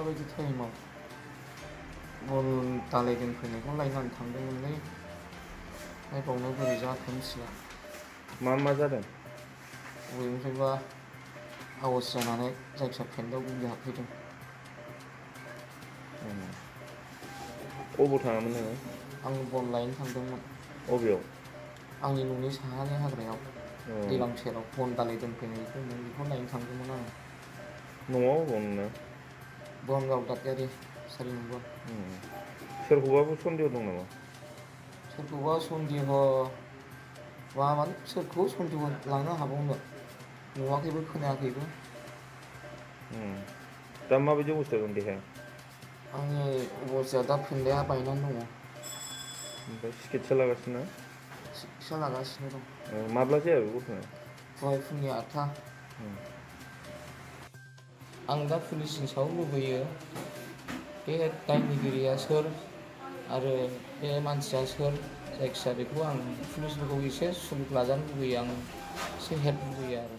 दाबायदि टाइमाव बन दालाय दोनफैनायखौ लायनानै थांदोंमोनलै नायबावनो बोरै जाखो मिथिला। मा जादों? बबेनिफ्रायबा आवाज जानानै जायखिया पेन्टआव गुलि हाबफैदों। अबाव थाङामोन नोङो? आं बन लायनो थांदोंमोन। अबेयाव? आंनि न'नि साहानि हाग्रायाव दैलां सेराव बन दालाय दोनफैनाय दंमोन, बेखौ लायनो थांदोंमोन आङो। न'आ अबाव नोंना? बनगाव दादगारि 4 नम्बर। सोरखौबाफोर सन्देह दं नामा? सोरखौबा सन्देह माने सोरखौ सन्देह लांनो हाबावनो, नुवाखैबो खोनायाखैबो। दा माबायदि अबस्थायाव दं देहाया? आंनि अबस्थाया दा फेन्दाया बायनानै दङ। ओमफ्राय सिकित्सा लागासिनो ना? सिकित्सा लागासिनो दं। माब्ला जाया बे घटनाया? दहाय फुंनि 8टा। आं दा पुलिसनि सायाव लुबैयो, बे दायनिगिरिया सोर आरो बे मानसिया सोर, जायखिजाया बेखौ आं पुलिसफोरखौ एसे सुलुग लाजानो लुबैयो, आं एसे हेल्प लुबैयो आरो।